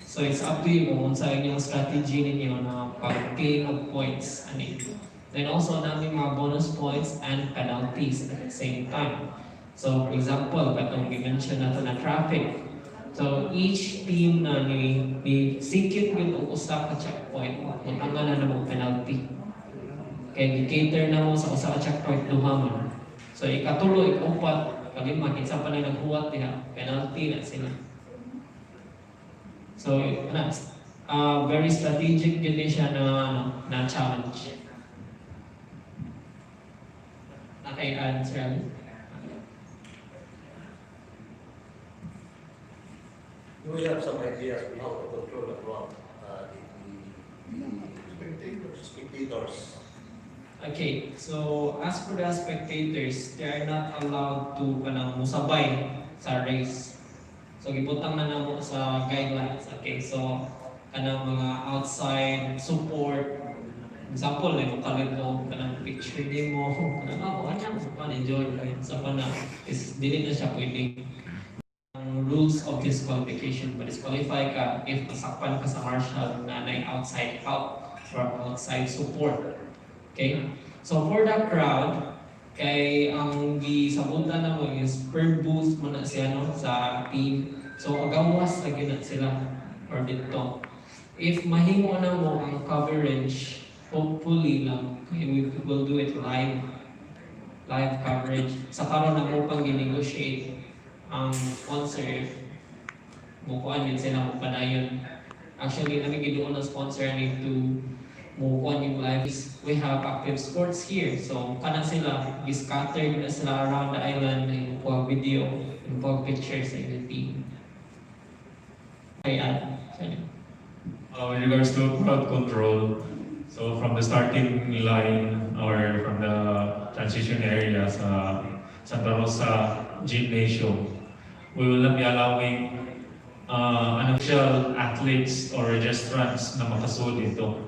So it's up to you kung unsa inyong strategy ninyo na pag-gain of points. Ani. Then also namin mga bonus points and penalties at the same time. So for example, katong gi-mention nato na traffic. So each team na ni sikit gyud og usa ka checkpoint, mutangan na namo penalty. Kay gi-cater na mo sa usa ka checkpoint duha man. So ikatulo, ikaupat, ikalima, kinsa pa na naghuwat diha, penalty na sila. So na very strategic gyud ni siya na ano, na challenge. Okay, answer. Do we have some ideas on how to control the crowd, the spectators? Okay, so as for the spectators, they are not allowed to kanang musabay sa race. So gibutang na namo sa guidelines. Okay, so kanang mga outside support, example, like mo mo kanang picture nimo, kanang ako ano sa pan enjoy sa pa na is dili na siya pwede. Ang rules of disqualification, but disqualify ka if masakpan ka sa marshal na nay outside help or outside support. Okay? So for the crowd, kay ang gisabutan na mo is per booth mo na siya no, sa team. So agawas lagi na sila or dito. If mahimo na mo ang coverage, hopefully lang, kay we will do it live. Live coverage. Sa karon na mo pang ginegotiate ang sponsor if mukuan yun sila mo padayon. Actually, namin giduon ng sponsor need to mukuan yung live. We have active sports here. So, kana sila, gi-scatter na sila around the island, yung kuha video, yung kuha pictures sa inyong team. Okay, add. Sorry. With regards to crowd control, so from the starting line or from the transition area sa Santa Rosa Gymnasium, we will not be allowing unofficial athletes or registrants na makasud dito.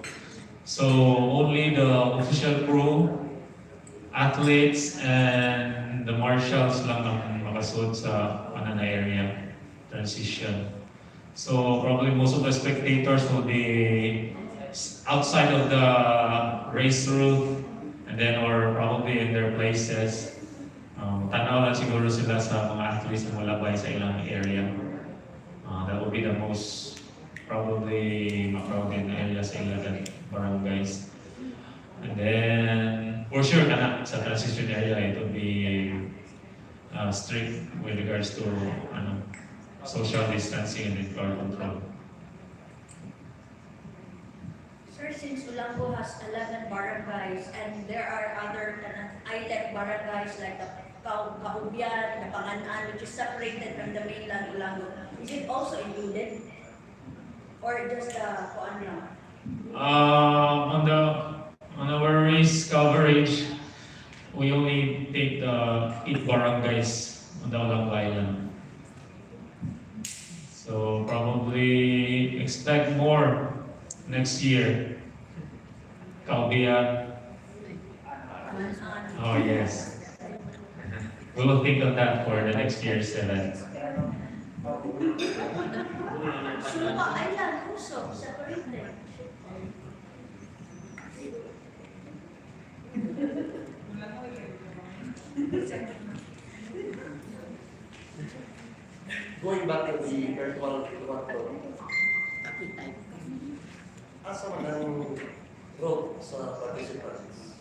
So only the official crew, athletes, and the marshals lang ang makasud sa ano na area, transition. So probably most of the spectators will be outside of the race route and then or probably in their places. Tanaw lang siguro sila sa mga athletes na mulabay sa ilang area. That will be the most probably crowded area sa ilang barangays. And then for sure kana sa transition area it will be strict with regards to ano, social distancing and crowd control. Sir, since Olango has 11 barangays and there are other kanang island barangays like the Caubian, the Panganan, which is separated from the mainland Olango, is it also included? Or just the kuan lang? On our race coverage, we only take the eight barangays on the Olango Island. So probably expect more next year. Caubian. Oh yes. We will think of that for the next year's event. Suluba Island also separated. Going back to the virtual duathlon, asa man ang route sa participants?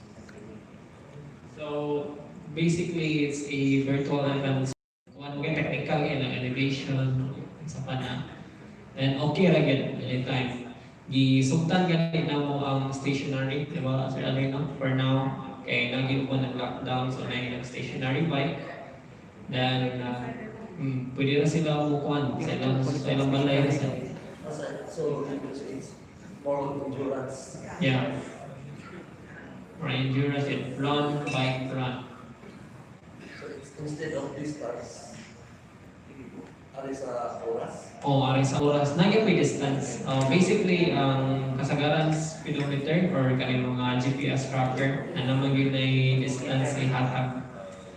So basically, it's a virtual event. One okay, technical in ang elevation sa pana. Then okay ra gyud anytime. Gisugtan gani namo ang stationary, di ba, Sir Alay, no? For now, kay naging ko ng lockdown, so na yung stationary bike. Then, pwede na sila mukuan sa ilang balay na sila. So it's more on endurance. Yeah. For endurance, it run, bike, run. So it's instead of distance, ari sa oras. Oh, ari sa oras. Nagya may distance. Basically, ang kasagaran speedometer or kaning mga GPS tracker na naman gyud ay distance ihatag.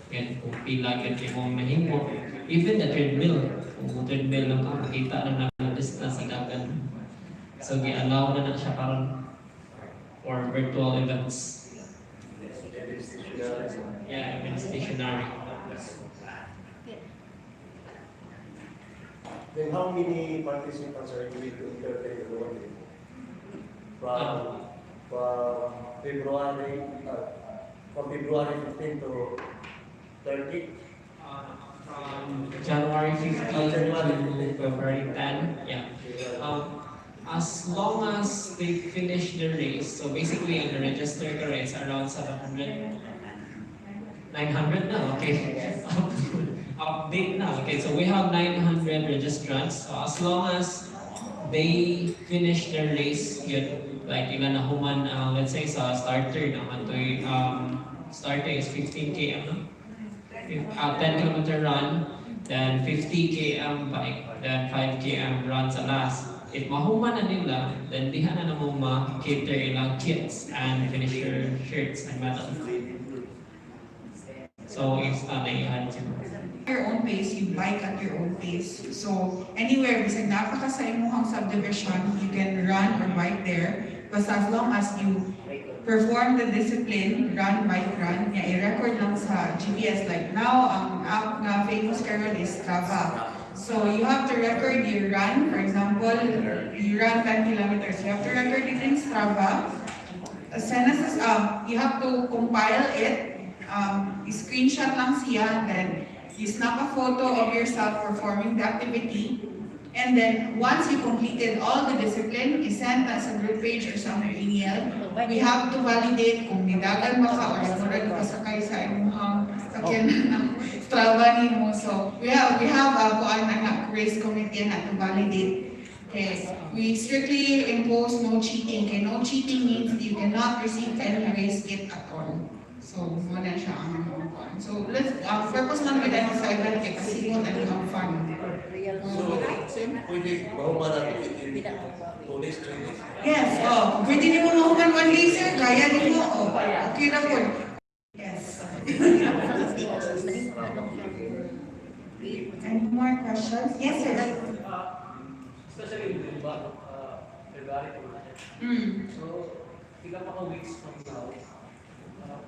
Yan, kung pila gyud imong nahimo. Even the treadmill, kung treadmill lang ka, makita na na distance sa dagan. So, gi-allow na na siya karon for virtual events. Even stationary. Yeah, even stationary. Then how many participants are you going to entertain in one day? From February 15 to 30? From January 15 to February 10. Yeah. As long as they finish the race, so basically ang register ka is around 700, 900 na, okay. Update na, okay. So we have 900 registrants. So as long as they finish their race, yun, like ilan na human, let's say sa starter naman to, starter is 15 km, no? 10 kilometer run, then 50 km bike, then 5 km run sa last. If mahuman na nila, then diha na namo ma-cater ilang kits and finisher shirts and medal. So, it's na naihan siguro. Your own pace, you bike at your own pace. So anywhere, bisag naa pa ka sa imuhang subdivision, you can run or bike there. Basta as long as you perform the discipline, run, bike, run, ya i-record lang sa GPS. Like now, ang app na famous karon is Strava. So you have to record your run. For example, you run 10 kilometers. You have to record it in Strava. Send us, you have to compile it. I-screenshot lang siya, then you snap a photo of yourself performing the activity. And then once you completed all the discipline, i-send na sa group page or sa among email. We have to validate kung nidagan ba ka or murag ka sakay sa imong sakyan ng Strava nimo. So we have a kuan na race committee na to validate. Okay, we strictly impose no cheating. Okay, no cheating means you cannot receive any race kit at all. So, mao na siya ang mga kuan. So, let's, purpose man with sa event kay pasimot and have fun. So, pwede mahuman natin within 2 days, 3 days? Yes, oh, pwede nimo mahuman one day, sir. Kaya nimo, oh. Okay na po. Yes. Any more questions? Yes, sir. Especially in Lumba, February po natin. So, pila pa ka weeks from now,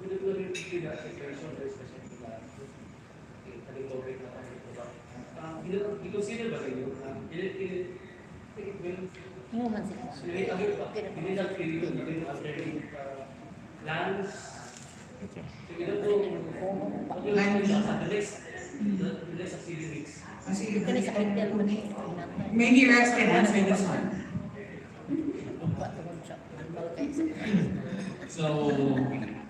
pwede ko rin pila sa person or especially na okay, nag-COVID na tayo, diba? I-consider ba kayo na it will dili na period, dili alternative plans. Sige na po, the next The succeeding weeks. Ah, sige. Maybe Rex can answer this one. So,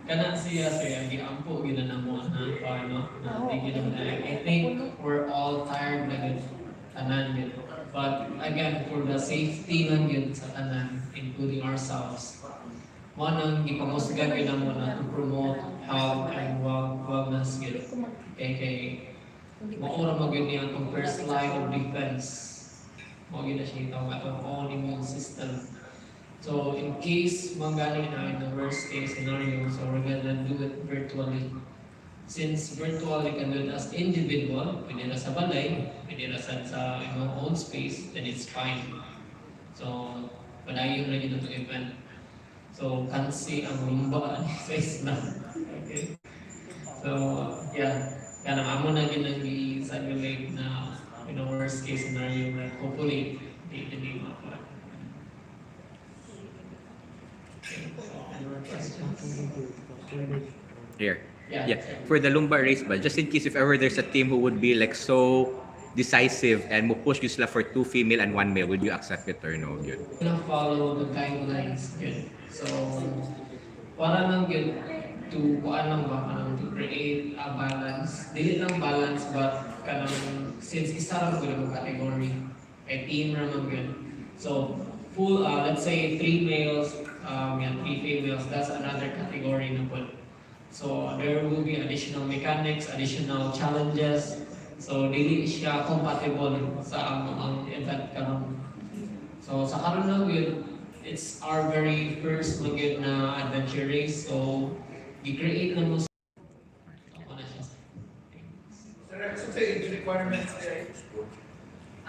kana siya siya giampo gina namo na pa no na di gina na. I think we're all tired na gud tanan gud. But again, for the safety lang gyud sa tanan, including ourselves, mo nang gipamusgan gyud namo na to promote health and wellness gyud kay mao ra man gyud ni atong first line of defense. Mao gyud na siya itawag atong own immune system. So in case manggaling na in the worst case scenario, so we're gonna do it virtually. Since virtual, you can do it as individual, pwede na sa balay, pwede na sa imong own space, then it's fine. So, padayon na yun itong event. So, kansi ang lumba sa isla. Okay. So, yeah. Kanang amo na gyud nang gi-simulate na in a worst case scenario na hopefully di di makuha. Okay, so any more questions? Here. Yeah. Yeah. For the Lumba race ba, just in case if ever there's a team who would be like so decisive and mo push sila for two female and one male, would you accept it or no? Yun. Gonna follow the guidelines gyud. So, para lang gyud to kuan lang ba kanang to create a balance. Dili lang balance but kanang since isa ra gyud ang category kay team ra man gyud. So, full let's say three males, yeah, three females, that's another category na pud. So, there will be additional mechanics, additional challenges. So, dili siya compatible sa ang event karon. So sa karon lang yun, it's our very first man gyud na adventure race. So gi-create na mo sa ako na siya. Sir, so sa age requirements there?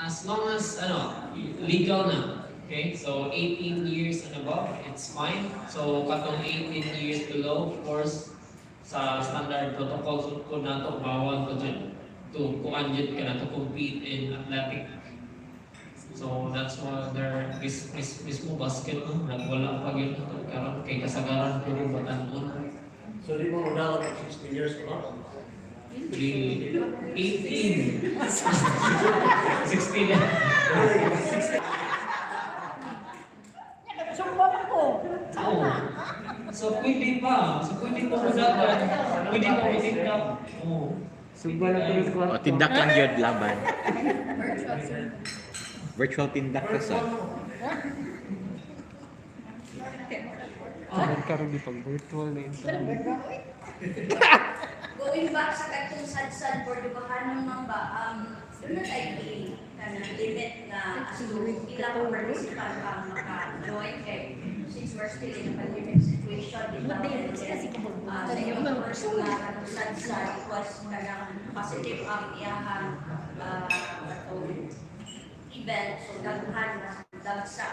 As long as ano, legal na. Okay? So 18 years and above, it's fine. So katong 18 years below, of course, sa standard protocols ko nato bawal ko dyan to kuan jud ka na to compete in athletic. So that's why there mismo basket no, nagwala pa gyud ato karon kay kasagaran puro batan-on. So di mo unawag ang 60 years no? Di 18. 16 na. Sumba ko. Oo. So pwede pa. So pwede pa mo dapat. Pwede pa mo tindak. Oo. Sugba lang ko O, tindak lang yun, laban. Virtual sir. Virtual tindak ka sa. Nagkaroon di pag virtual na yun. Going back sa katong sad-sad for dubahanon man ba, doon na tayo kanang limit na as to ilang ka participant ang maka-join kay since we're still in a pandemic situation, di ba? And then, sa iyong first nga katong sad-sad, it was kanang positive ang iyahang katong event. So daghan dagsa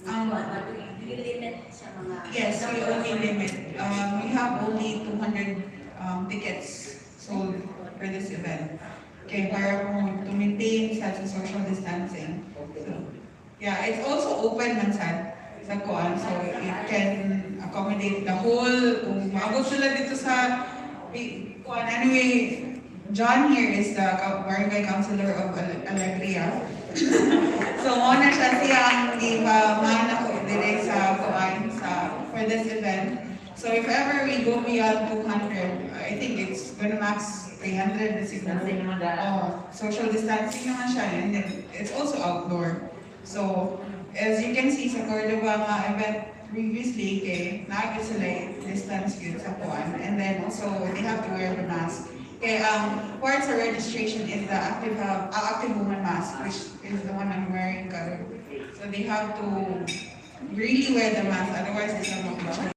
ang do you limit sa mga Yes, we only limit. We have only 200 tickets sold for this event. Okay, para po to maintain such a social distancing. So, yeah, it's also open man sa kuan, so it can accommodate the whole, kung maabot sila dito sa kuan. Anyway, John here is the barangay councilor of Alegria. So mo na siya siya ang gipa-man ako dire sa kuan sa for this event. So if ever we go beyond 200, I think it's gonna max 300 na siguro. Oh, social distancing naman siya and then it's also outdoor. So as you can see sa Cordova nga event previously kay naa sila distance yun sa kuan and then also they have to wear the mask. Okay, part sa registration is the active woman mask, which is the one I'm wearing karon. So they have to really wear the mask, otherwise it's not mag.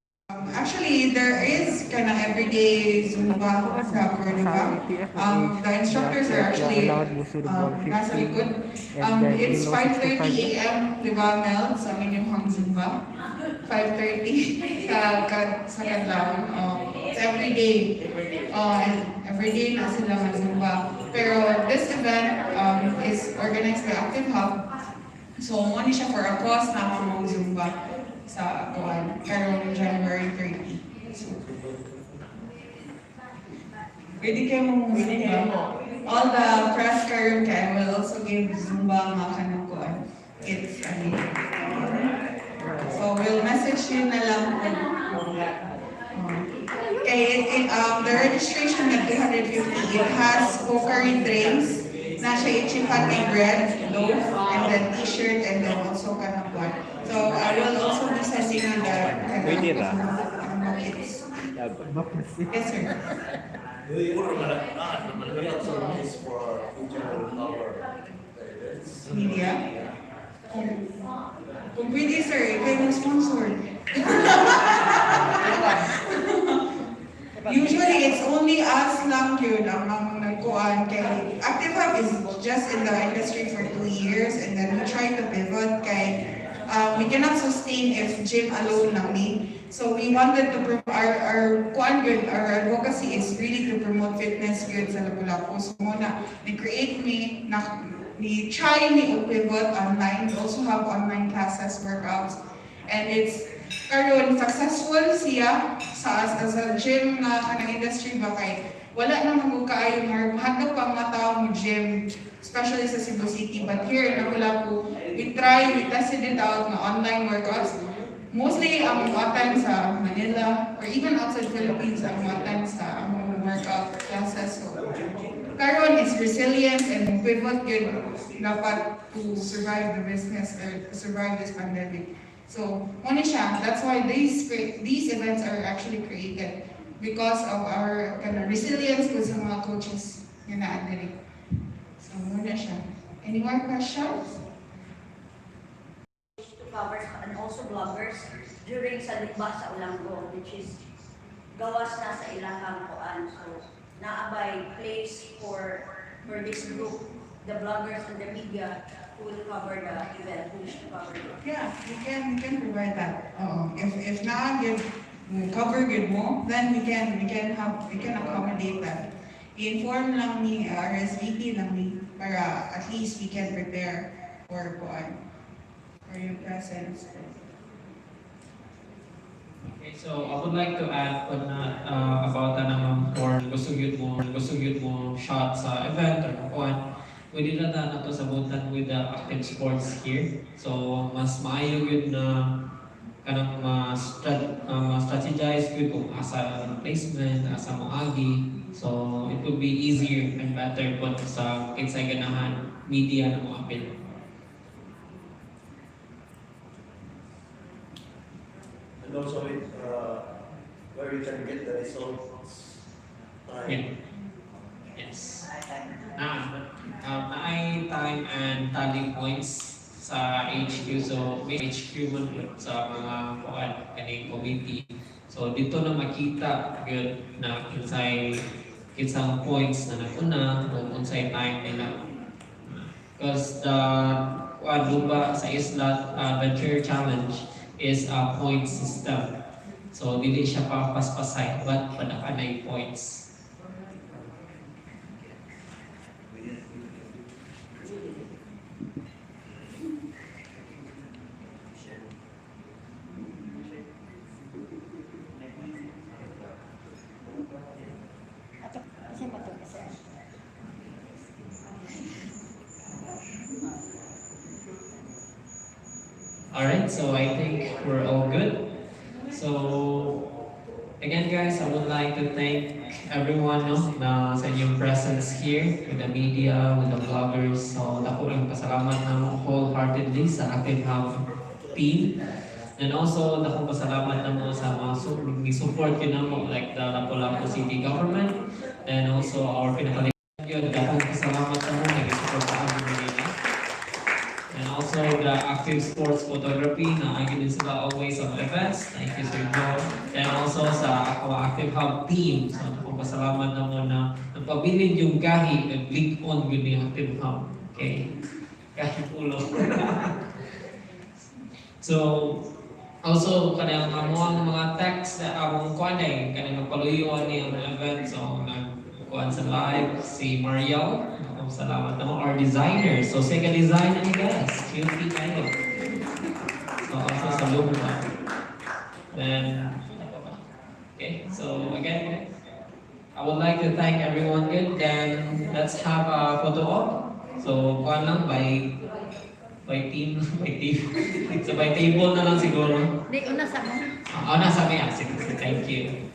Actually, there is kind of everyday Zumba sa Cordova. The instructors are actually nasa likod. It's 5:30 a.m., di ba, Mel? Sa inyong Zumba. 5:30 sa Cadlaon. Oh, it's every day. And every day na sila mag-Zumba. Pero this event is organized by Active Hub. So, mo ni siya for a cause na mo Zumba sa kuan karong January 30. So, Pwede kayo mo Zumba. All the press karon kay I will also give Zumba mga kanang kuan. It's ano. So we'll message you na lang kung. Okay, the registration at 250, it has Pocari drinks, na siya ichipan may bread, loaf, and then t-shirt, and then also kanang kuan. So I will also be sending you the kanang Pwede ra. mga kits. Yes, sir. Do you also this for in general our events? Media? Kung pwede, sir, ikaw yung sponsor. Usually, it's only us lang yun ang nagkuan kay Active Hub is just in the industry for 2 years and then we try to pivot kay we cannot sustain if gym alone lang ni. So we wanted to our kuan gud, our advocacy is really to promote fitness gud sa Lapu-Lapu. So mao na, ni-create mi, na, ni try mi og pivot online. We also have online classes, workouts. And it's karon successful siya sa as a gym na kanang industry ba kay wala na man kaayo more mahadlok pa ang mga tao mo gym, especially sa Cebu City, but here in Lapu-Lapu we tested it out na online workouts. Mostly ang mo-attend sa Manila or even outside Philippines ang mo-attend sa among workout classes. So karon is resilience and pivot yun dapat to survive the business or to survive this pandemic. So, mao ni siya. That's why these events are actually created because of our kind of resilience ko sa mga coaches nga naa diri. So, mao na siya. Any more questions? To cover and also bloggers during sa Lumba sa Olango, which is gawas na sa ilahang kuan. So naa bay place for this group, the bloggers and the media who will cover the event, who wish to cover it? Yeah, we can provide that. Oo. If naa gyud cover gyud mo, then we can accommodate that. I-inform lang ni RSVP lang ni para at least we can prepare for kuan, for your presence. Okay, so I would like to add on na about anang for gusto gyud mo shot sa event or kuan. Pwede na ta nato sabutan with the Active Sports here. So mas maayo gyud na kanang ma-strategize gyud kung asa ang placement, asa mo agi. So it would be easier and better kung sa kinsay ganahan media na mo apil. And also with, where you can get the results time. Yeah. Yes. Na, naay time and tally points sa HQ. So, may HQ man pud sa mga kuan kaning committee. So, dito na makita gyud na kinsay kinsang points na naguna o unsay time nila. Because the kuan Lumba sa Isla Adventure Challenge is a point system. So, dili siya pa paspasay, but padakanay points. Kasi ba ito, sir? All right, so I think we're all good. So again, guys, I would like to thank everyone, no, na sa inyong presence here with the media, with the vloggers. So dako ring pasalamat namo wholeheartedly sa Active Hub team. And also, dako pasalamat namo sa mga support yun namo like the Lapu-Lapu City Government and also our pinakali yun, dako pasalamat namo nag-support sa amin nila. And also the Active Sports Photography na agi din sila always sa mga events. Thank you, Sir Joe. And also sa ako Active Hub team. So ako pasalamat namo na nagpabilin yung gahi, nag-link on yun yung Active Hub. Okay. Gahi ulo. So also kanang amuang mga text na among kuan eh kanang nagpaluyo ni ang mga event, so nagkuan sa live si Mariel. Ako salamat namo our designer. So say ka design ni guys, cute kayo. So also sa Lumba. Then okay, so again I would like to thank everyone good. Then let's have a photo op. So, kuan lang by team, by team. So by table na lang siguro. Di, una sa mo. Ah, nasa may ah, sige, sige, thank you.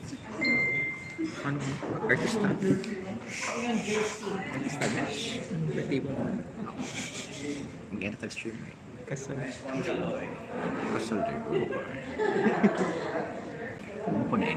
Ano? Artista. Yung jersey. Artista dash. May table mo. Ang ganda tag stream, right? Kasal. Kasal. Kasal. Ano po na.